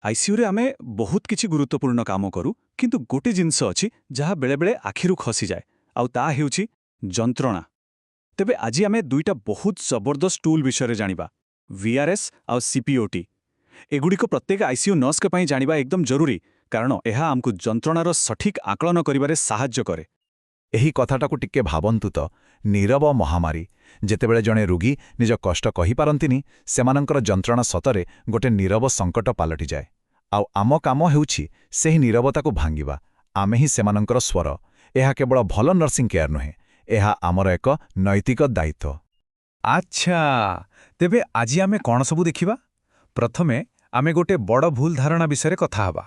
ଆଇସିୟୁରେ ଆମେ ବହୁତ କିଛି ଗୁରୁତ୍ୱପୂର୍ଣ୍ଣ କାମ କରୁ, କିନ୍ତୁ ଗୋଟେ ଜିନିଷ ଅଛି ଯାହା ବେଳେବେଳେ ଆଖିରୁ ଖସିଯାଏ, ଆଉ ତାହା ହେଉଛି ଯନ୍ତ୍ରଣା। ତେବେ ଆଜି ଆମେ ଦୁଇଟା ବହୁତ ଜବରଦସ୍ତ ଟୁଲ୍ ବିଷୟରେ ଜାଣିବା, ଭିଆର୍ଏସ୍ ଆଉ ସିପିଓଟି। ଏଗୁଡ଼ିକ ପ୍ରତ୍ୟେକ ଆଇସିୟୁ ନର୍ସଙ୍କ ପାଇଁ ଜାଣିବା ଏକଦମ ଜରୁରୀ, କାରଣ ଏହା ଆମକୁ ଯନ୍ତ୍ରଣାର ସଠିକ୍ ଆକଳନ କରିବାରେ ସାହାଯ୍ୟ କରେ। ଏହି କଥାଟାକୁ ଟିକେ ଭାବନ୍ତୁ ତ, ନୀରବ ମହାମାରୀ। ଯେତେବେଳେ ଜଣେ ରୋଗୀ ନିଜ କଷ୍ଟ କହିପାରନ୍ତିନି, ସେମାନଙ୍କର ଯନ୍ତ୍ରଣା ସତରେ ଗୋଟେ ନୀରବ ସଙ୍କଟ ପାଲଟିଯାଏ। ଆଉ ଆମ କାମ ହେଉଛି ସେହି ନୀରବତାକୁ ଭାଙ୍ଗିବା। ଆମେ ହିଁ ସେମାନଙ୍କର ସ୍ୱର। ଏହା କେବଳ ଭଲ ନର୍ସିଂ କେୟାର ନୁହେଁ, ଏହା ଆମର ଏକ ନୈତିକ ଦାୟିତ୍ୱ। ଆଚ୍ଛା, ତେବେ ଆଜି ଆମେ କ'ଣ ସବୁ ଦେଖିବା? ପ୍ରଥମେ ଆମେ ଗୋଟେ ବଡ଼ ଭୁଲ ଧାରଣା ବିଷୟରେ କଥା ହେବା।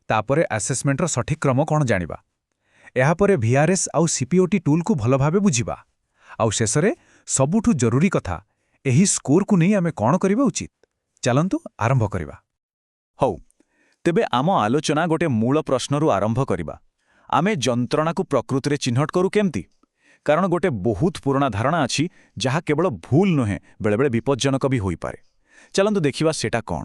ତାପରେ ଆସେସମେଣ୍ଟର ସଠିକ୍ କ୍ରମ କ'ଣ ଜାଣିବା। ଏହାପରେ ଭିଆର୍ଏସ୍ ଆଉ ସିପିଓଟି ଟୁଲ୍କୁ ଭଲ ଭାବେ ବୁଝିବା। ଆଉ ଶେଷରେ ସବୁଠୁ ଜରୁରୀ କଥା, ଏହି ସ୍କୋରକୁ ନେଇ ଆମେ କ'ଣ କରିବା ଉଚିତ। ଚାଲନ୍ତୁ ଆରମ୍ଭ କରିବା। ହଉ, ତେବେ ଆମ ଆଲୋଚନା ଗୋଟେ ମୂଳ ପ୍ରଶ୍ନରୁ ଆରମ୍ଭ କରିବା। ଆମେ ଯନ୍ତ୍ରଣାକୁ ପ୍ରକୃତିରେ ଚିହ୍ନଟ କରୁ କେମିତି? କାରଣ ଗୋଟେ ବହୁତ ପୁରୁଣା ଧାରଣା ଅଛି, ଯାହା କେବଳ ଭୁଲ ନୁହେଁ, ବେଳେବେଳେ ବିପଜ୍ଜନକ ବି ହୋଇପାରେ। ଚାଲନ୍ତୁ ଦେଖିବା ସେଟା କ'ଣ।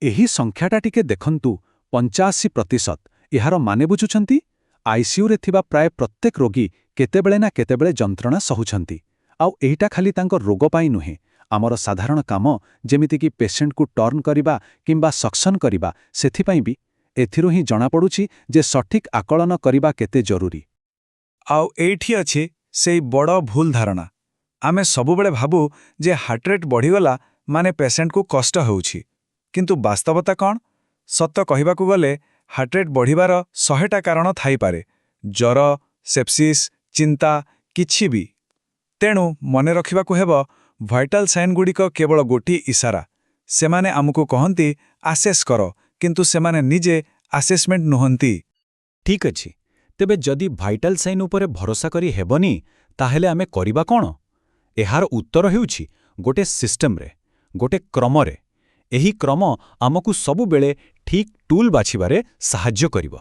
ଏହି ସଂଖ୍ୟାଟା ଟିକେ ଦେଖନ୍ତୁ, 85%। ଏହାର ମାନେ ବୁଝୁଛନ୍ତି? ଆଇସିୟୁରେ ଥିବା ପ୍ରାୟ ପ୍ରତ୍ୟେକ ରୋଗୀ କେତେବେଳେ ନା କେତେବେଳେ ଯନ୍ତ୍ରଣା ସହୁଛନ୍ତି। ଆଉ ଏଇଟା ଖାଲି ତାଙ୍କ ରୋଗ ପାଇଁ ନୁହେଁ, ଆମର ସାଧାରଣ କାମ, ଯେମିତିକି ପେସେଣ୍ଟକୁ ଟର୍ନ କରିବା କିମ୍ବା ସକ୍ସନ୍ କରିବା, ସେଥିପାଇଁ ବି। ଏଥିରୁ ହିଁ ଜଣାପଡ଼ୁଛି ଯେ ସଠିକ୍ ଆକଳନ କରିବା କେତେ ଜରୁରୀ। ଆଉ ଏଇଠି ଅଛି ସେଇ ବଡ଼ ଭୁଲ ଧାରଣା। ଆମେ ସବୁବେଳେ ଭାବୁ ଯେ ହାର୍ଟରେଟ୍ ବଢ଼ିଗଲା ମାନେ ପେସେଣ୍ଟକୁ କଷ୍ଟ ହେଉଛି। କିନ୍ତୁ ବାସ୍ତବତା କ'ଣ? ସତ କହିବାକୁ ଗଲେ ହାର୍ଟରେଟ୍ ବଢ଼ିବାର 100ଟା କାରଣ ଥାଇପାରେ, ଜ୍ୱର, ସେପ୍ସିସ୍, ଚିନ୍ତା, କିଛି ବି। ତେଣୁ ମନେ ରଖିବାକୁ ହେବ, ଭାଇଟାଲ ସାଇନ୍ଗୁଡ଼ିକ କେବଳ ଗୋଟିଏ ଇସାରା। ସେମାନେ ଆମକୁ କହନ୍ତି ଆସେସ୍ କର, କିନ୍ତୁ ସେମାନେ ନିଜେ ଆସେସମେଣ୍ଟ ନୁହନ୍ତି। ଠିକ୍ ଅଛି, ତେବେ ଯଦି ଭାଇଟାଲ ସାଇନ୍ ଉପରେ ଭରସା କରି ହେବନି, ତାହେଲେ ଆମେ କରିବା କ'ଣ? ଏହାର ଉତ୍ତର ହେଉଛି ଗୋଟେ ସିଷ୍ଟମରେ, ଗୋଟେ କ୍ରମରେ। ଏହି କ୍ରମ ଆମକୁ ସବୁବେଳେ ଠିକ୍ ଟୁଲ୍ ବାଛିବାରେ ସାହାଯ୍ୟ କରିବ।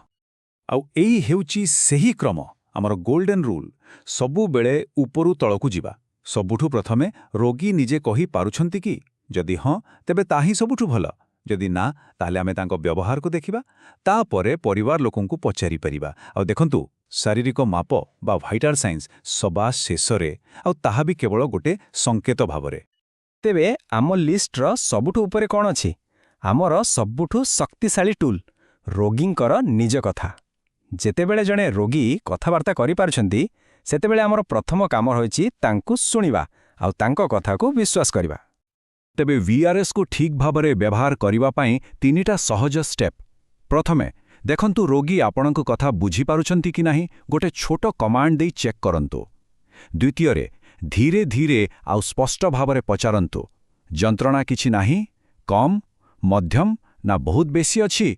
ଆଉ ଏଇ ହେଉଛି ସେହି କ୍ରମ, ଆମର ଗୋଲ୍ଡେନ୍ ରୁଲ୍। ସବୁବେଳେ ଉପରୁ ତଳକୁ ଯିବା। ସବୁଠୁ ପ୍ରଥମେ, ରୋଗୀ ନିଜେ କହିପାରୁଛନ୍ତି କି? ଯଦି ହଁ, ତେବେ ତା ହିଁ ସବୁଠୁ ଭଲ। ଯଦି ନା, ତାହେଲେ ଆମେ ତାଙ୍କ ବ୍ୟବହାରକୁ ଦେଖିବା। ତାପରେ ପରିବାର ଲୋକଙ୍କୁ ପଚାରିପାରିବା। ଆଉ ଦେଖନ୍ତୁ, ଶାରୀରିକ ମାପ ବା ଭାଇଟାଲ ସାଇନ୍ସ ସବା ଶେଷରେ, ଆଉ ତାହା ବି କେବଳ ଗୋଟେ ସଂକେତ ଭାବରେ। ତେବେ ଆମ ଲିଷ୍ଟର ସବୁଠୁ ଉପରେ କ'ଣ ଅଛି? ଆମର ସବୁଠୁ ଶକ୍ତିଶାଳୀ ଟୁଲ୍, ରୋଗୀଙ୍କର ନିଜ କଥା। ଯେତେବେଳେ ଜଣେ ରୋଗୀ କଥାବାର୍ତ୍ତା କରିପାରୁଛନ୍ତି, ସେତେବେଳେ ଆମର ପ୍ରଥମ କାମ ରହିଛି ତାଙ୍କୁ ଶୁଣିବା ଆଉ ତାଙ୍କ କଥାକୁ ବିଶ୍ୱାସ କରିବା। ତେବେ ଭିଆର୍ଏସ୍କୁ ଠିକ୍ ଭାବରେ ବ୍ୟବହାର କରିବା ପାଇଁ ତିନିଟା ସହଜ ଷ୍ଟେପ୍। ପ୍ରଥମେ ଦେଖନ୍ତୁ, ରୋଗୀ ଆପଣଙ୍କ କଥା ବୁଝିପାରୁଛନ୍ତି କି ନାହିଁ, ଗୋଟେ ଛୋଟ କମାଣ୍ଡ ଦେଇ ଚେକ୍ କରନ୍ତୁ। ଦ୍ୱିତୀୟରେ, ଧୀରେ ଧୀରେ ଆଉ ସ୍ପଷ୍ଟ ଭାବରେ ପଚାରନ୍ତୁ, ଯନ୍ତ୍ରଣା କିଛି ନାହିଁ, କମ୍, ମଧ୍ୟମ ନା ବହୁତ ବେଶୀ ଅଛି?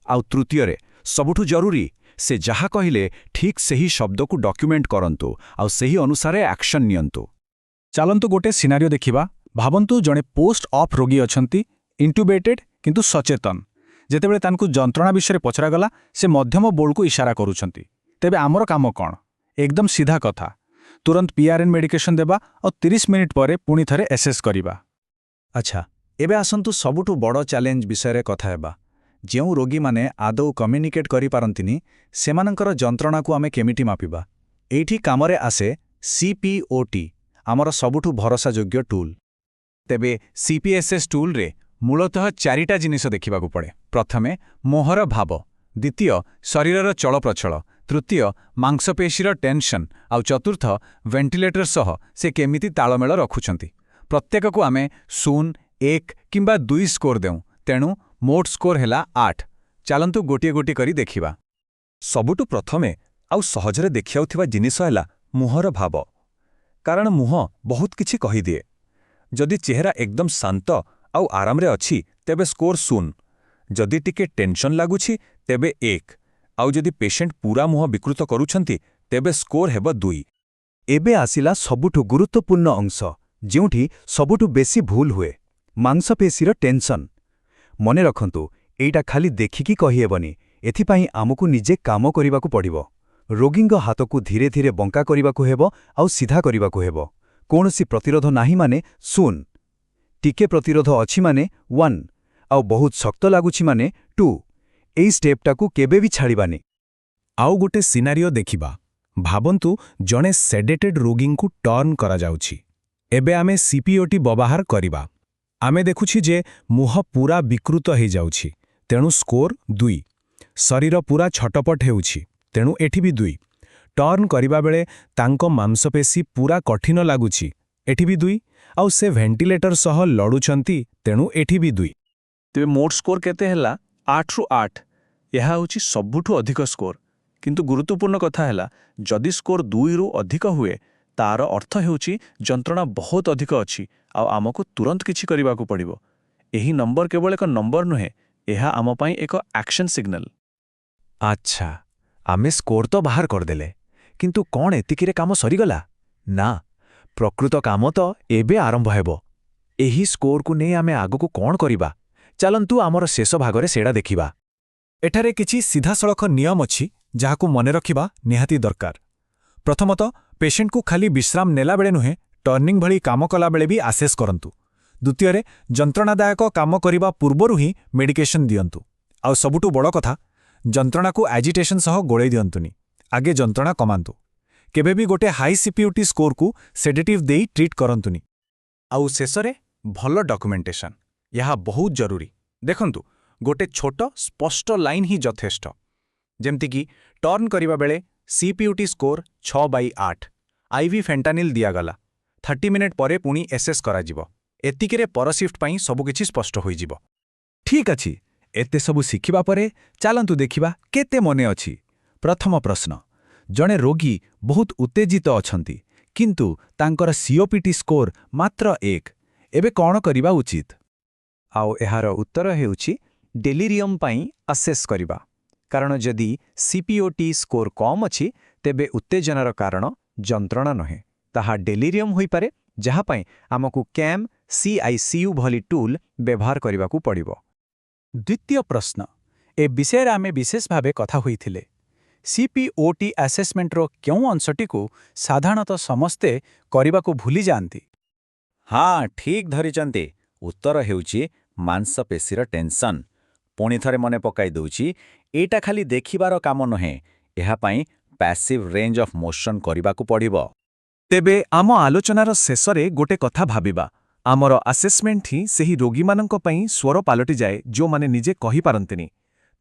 ଆଉ ତୃତୀୟରେ, ସବୁଠୁ ଜରୁରୀ, ସେ ଯାହା କହିଲେ ଠିକ୍ ସେହି ଶବ୍ଦକୁ ଡକ୍ୟୁମେଣ୍ଟ କରନ୍ତୁ ଆଉ ସେହି ଅନୁସାରେ ଆକ୍ସନ୍ ନିଅନ୍ତୁ। ଚାଲନ୍ତୁ ଗୋଟେ ସିନାରିଓ ଦେଖିବା। ଭାବନ୍ତୁ ଜଣେ ପୋଷ୍ଟ ଅପ୍ ରୋଗୀ ଅଛନ୍ତି, ଇଣ୍ଟୁବେଟେଡ୍ କିନ୍ତୁ ସଚେତନ। ଯେତେବେଳେ ତାଙ୍କୁ ଯନ୍ତ୍ରଣା ବିଷୟରେ ପଚରାଗଲା, ସେ ମଧ୍ୟମ ବୋଲ୍ଡକୁ ଇଶାରା କରୁଛନ୍ତି। ତେବେ ଆମର କାମ କ'ଣ? ଏକଦମ ସିଧା କଥା, ତୁରନ୍ତ ପିଆର୍ଏନ୍ ମେଡିକେସନ୍ ଦେବା ଆଉ 30 ମିନିଟ୍ ପରେ ପୁଣି ଥରେ ଏସେସ୍ କରିବା। ଆଚ୍ଛା, ଏବେ ଆସନ୍ତୁ ସବୁଠୁ ବଡ଼ ଚ୍ୟାଲେଞ୍ଜ ବିଷୟରେ କଥା ହେବା। ଯେଉଁ ରୋଗୀମାନେ ଆଦୌ କମ୍ୟୁନିକେଟ୍ କରିପାରନ୍ତିନି, ସେମାନଙ୍କର ଯନ୍ତ୍ରଣାକୁ ଆମେ କେମିତି ମାପିବା? ଏଇଠି କାମରେ ଆସେ ସିପିଓଟି, ଆମର ସବୁଠୁ ଭରସାଯୋଗ୍ୟ ଟୁଲ୍। ତେବେ ସିପିଏସ୍ଏସ୍ ଟୁଲ୍ରେ ମୂଳତଃ ଚାରିଟା ଜିନିଷ ଦେଖିବାକୁ ପଡ଼େ। ପ୍ରଥମେ ମୁହଁର ଭାବ, ଦ୍ୱିତୀୟ ଶରୀରର ଚଳପ୍ରଚଳ, ତୃତୀୟ ମାଂସପେଶୀର ଟେନସନ୍, ଆଉ ଚତୁର୍ଥ ଭେଣ୍ଟିଲେଟର ସହ ସେ କେମିତି ତାଳମେଳ ରଖୁଛନ୍ତି। ପ୍ରତ୍ୟେକକୁ ଆମେ 0, 1 କିମ୍ବା 2 ସ୍କୋର ଦେଉଁ। ତେଣୁ ମୋଟ ସ୍କୋର ହେଲା 8। ଚାଲନ୍ତୁ ଗୋଟିଏ ଗୋଟିଏ କରି ଦେଖିବା। ସବୁଠୁ ପ୍ରଥମେ ଆଉ ସହଜରେ ଦେଖିଯାଉଥିବା ଜିନିଷ ହେଲା ମୁହଁର ଭାବ, କାରଣ ମୁହଁ ବହୁତ କିଛି କହିଦିଏ। ଯଦି ଚେହେରା ଏକଦମ ଶାନ୍ତ ଆଉ ଆରାମରେ ଅଛି, ତେବେ ସ୍କୋର 0। ଯଦି ଟିକେ ଟେନସନ୍ ଲାଗୁଛି, ତେବେ 1। ଆଉ ଯଦି ପେସେଣ୍ଟ ପୂରା ମୁହଁ ବିକୃତ କରୁଛନ୍ତି, ତେବେ ସ୍କୋର ହେବ 2। ଏବେ ଆସିଲା ସବୁଠୁ ଗୁରୁତ୍ୱପୂର୍ଣ୍ଣ ଅଂଶ, ଯେଉଁଠି ସବୁଠୁ ବେଶୀ ଭୁଲ ହୁଏ, ମାଂସପେଶୀର ଟେନସନ୍। ମନେ ରଖନ୍ତୁ, ଏଇଟା ଖାଲି ଦେଖିକି କହିହେବନି। ଏଥିପାଇଁ ଆମକୁ ନିଜେ କାମ କରିବାକୁ ପଡ଼ିବ। ରୋଗୀଙ୍କ ହାତକୁ ଧୀରେ ଧୀରେ ବଙ୍କା କରିବାକୁ ହେବ ଆଉ ସିଧା କରିବାକୁ ହେବ। କୌଣସି ପ୍ରତିରୋଧ ନାହିଁ ମାନେ 0, ଟିକେ ପ୍ରତିରୋଧ ଅଛି ମାନେ 1, ଆଉ ବହୁତ ଶକ୍ତ ଲାଗୁଛି ମାନେ 2। ଏଇ ଷ୍ଟେପ୍ଟାକୁ କେବେ ବି ଛାଡ଼ିବାନି। ଆଉ ଗୋଟେ ସିନାରିଓ ଦେଖିବା। ଭାବନ୍ତୁ ଜଣେ ସେଡେଟେଡ୍ ରୋଗୀଙ୍କୁ ଟର୍ନ କରାଯାଉଛି। ଏବେ ଆମେ ସିପିଓଟି ବ୍ୟବହାର କରିବା। ଆମେ ଦେଖୁଛି ଯେ ମୁହଁ ପୂରା ବିକୃତ ହେଇଯାଉଛି, ତେଣୁ ସ୍କୋର 2। ଶରୀର ପୂରା ଛଟପଟ ହେଉଛି, ତେଣୁ ଏଠି ବି 2। ଟର୍ନ କରିବାବେଳେ ତାଙ୍କ ମାଂସପେଶୀ ପୂରା କଠିନ ଲାଗୁଛି, ଏଠି ବି 2। ଆଉ ସେ ଭେଣ୍ଟିଲେଟର ସହ ଲଢ଼ୁଛନ୍ତି, ତେଣୁ ଏଠି ବି 2। ତେବେ ମୋଟ ସ୍କୋର କେତେ ହେଲା? 8ରୁ 8। ଏହା ହେଉଛି ସବୁଠୁ ଅଧିକ ସ୍କୋର। କିନ୍ତୁ ଗୁରୁତ୍ୱପୂର୍ଣ୍ଣ କଥା ହେଲା, ଯଦି ସ୍କୋର 2ରୁ ଅଧିକ ହୁଏ, ତାର ଅର୍ଥ ହେଉଛି ଯନ୍ତ୍ରଣା ବହୁତ ଅଧିକ ଅଛି ଆଉ ଆମକୁ ତୁରନ୍ତ କିଛି କରିବାକୁ ପଡ଼ିବ। ଏହି ନମ୍ବର କେବଳ ଏକ ନମ୍ବର ନୁହେଁ, ଏହା ଆମ ପାଇଁ ଏକ ଆକ୍ସନ୍ ସିଗ୍ନାଲ। ଆଚ୍ଛା, ଆମେ ସ୍କୋର ତ ବାହାର କରିଦେଲେ, କିନ୍ତୁ କ'ଣ ଏତିକିରେ କାମ ସରିଗଲା? ନା, ପ୍ରକୃତ କାମ ତ ଏବେ ଆରମ୍ଭ ହେବ। ଏହି ସ୍କୋରକୁ ନେଇ ଆମେ ଆଗକୁ କ'ଣ କରିବା, ଚାଲନ୍ତୁ ଆମର ଶେଷ ଭାଗରେ ସେଇଟା ଦେଖିବା। ଏଠାରେ କିଛି ସିଧାସଳଖ ନିୟମ ଅଛି, ଯାହାକୁ ମନେ ରଖିବା ନିହାତି ଦରକାର। ପ୍ରଥମତଃ, ପେସେଣ୍ଟକୁ ଖାଲି ବିଶ୍ରାମ ନେଲାବେଳେ ନୁହେଁ, ଟର୍ଣ୍ଣିଂ ଭଳି କାମ କଲାବେଳେ ବି ଆସେସ୍ କରନ୍ତୁ। ଦ୍ୱିତୀୟରେ, ଯନ୍ତ୍ରଣାଦାୟକ କାମ କରିବା ପୂର୍ବରୁ ହିଁ ମେଡିକେସନ୍ ଦିଅନ୍ତୁ। ଆଉ ସବୁଠୁ ବଡ଼ କଥା, ଯନ୍ତ୍ରଣାକୁ ଆଜିଟେସନ୍ ସହ ଗୋଳେଇ ଦିଅନ୍ତୁନି। ଆଗେ ଯନ୍ତ୍ରଣା କମାନ୍ତୁ। କେବେ ବି ଗୋଟେ ହାଇ ସିପିୟୁଟି ସ୍କୋରକୁ ସେଡେଟିଭ୍ ଦେଇ ଟ୍ରିଟ୍ କରନ୍ତୁନି। ଆଉ ଶେଷରେ ଭଲ ଡକୁମେଣ୍ଟେସନ୍। ଏହା ବହୁତ ଜରୁରୀ। ଦେଖନ୍ତୁ, ଗୋଟେ ଛୋଟ ସ୍ପଷ୍ଟ ଲାଇନ୍ ହିଁ ଯଥେଷ୍ଟ, ଯେମିତିକି ଟର୍ନ କରିବା ବେଳେ ସିପିୟୁଟି ସ୍କୋର 6/8, ଆଇଭି ଫେଣ୍ଟାନିଲ୍ ଦିଆଗଲା, 30 ମିନିଟ୍ ପରେ ପୁଣି ଏସେସ୍ କରାଯିବ। ଏତିକିରେ ପର ସିଫ୍ଟ ପାଇଁ ସବୁକିଛି ସ୍ପଷ୍ଟ ହୋଇଯିବ। ଠିକ୍ ଅଛି, ଏତେ ସବୁ ଶିଖିବା ପରେ ଚାଲନ୍ତୁ ଦେଖିବା କେତେ ମନେ ଅଛି। ପ୍ରଥମ ପ୍ରଶ୍ନ: ଜଣେ ରୋଗୀ ବହୁତ ଉତ୍ତେଜିତ ଅଛନ୍ତି, କିନ୍ତୁ ତାଙ୍କର ସିଓପିଟି ସ୍କୋର ମାତ୍ର 1। ଏବେ କ'ଣ କରିବା ଉଚିତ? ଆଉ ଏହାର ଉତ୍ତର ହେଉଛି ଡେଲିରିୟମ୍ ପାଇଁ ଆସେସ୍ କରିବା। କାରଣ ଯଦି ସିପିଓଟି ସ୍କୋର କମ୍ ଅଛି, ତେବେ ଉତ୍ତେଜନାର କାରଣ ଯନ୍ତ୍ରଣା ନୁହେଁ, ତାହା ଡେଲିରିୟମ୍ ହୋଇପାରେ, ଯାହା ପାଇଁ ଆମକୁ କ୍ୟାମ୍ ସିଆଇସିୟୁ ଭଳି ଟୁଲ୍ ବ୍ୟବହାର କରିବାକୁ ପଡ଼ିବ। ଦ୍ୱିତୀୟ ପ୍ରଶ୍ନ: ଏ ବିଷୟରେ ଆମେ ବିଶେଷ ଭାବେ କଥା ହୋଇଥିଲେ। ସିପିଓଟି ଆସେସମେଣ୍ଟର କେଉଁ ଅଂଶଟିକୁ ସାଧାରଣତଃ ସମସ୍ତେ କରିବାକୁ ଭୁଲିଯାଆନ୍ତି? ହଁ, ଠିକ୍ ଧରିଛନ୍ତି। ଉତ୍ତର ହେଉଛି ମାଂସପେଶୀର ଟେନସନ୍। ପୁଣି ଥରେ ମନେ ପକାଇ ଦେଉଛି, ଏଇଟା ଖାଲି ଦେଖିବାର କାମ ନୁହେଁ, ଏହା ପାଇଁ ପ୍ୟାସିଭ୍ ରେଞ୍ଜ ଅଫ୍ ମୋସନ୍ କରିବାକୁ ପଡ଼ିବ। ତେବେ ଆମ ଆଲୋଚନାର ଶେଷରେ ଗୋଟେ କଥା ଭାବିବା। ଆମର ଆସେସମେଣ୍ଟ ହିଁ ସେହି ରୋଗୀମାନଙ୍କ ପାଇଁ ସ୍ୱର ପାଲଟିଯାଏ, ଯେଉଁମାନେ ନିଜେ କହିପାରନ୍ତିନି।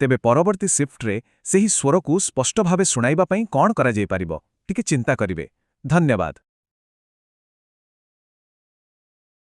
ତେବେ ପରବର୍ତ୍ତୀ ସିଫ୍ଟରେ ସେହି ସ୍ୱରକୁ ସ୍ପଷ୍ଟ ଭାବେ ଶୁଣାଇବା ପାଇଁ କ'ଣ କରାଯାଇପାରିବ, ଟିକେ ଚିନ୍ତା କରିବେ। ଧନ୍ୟବାଦ।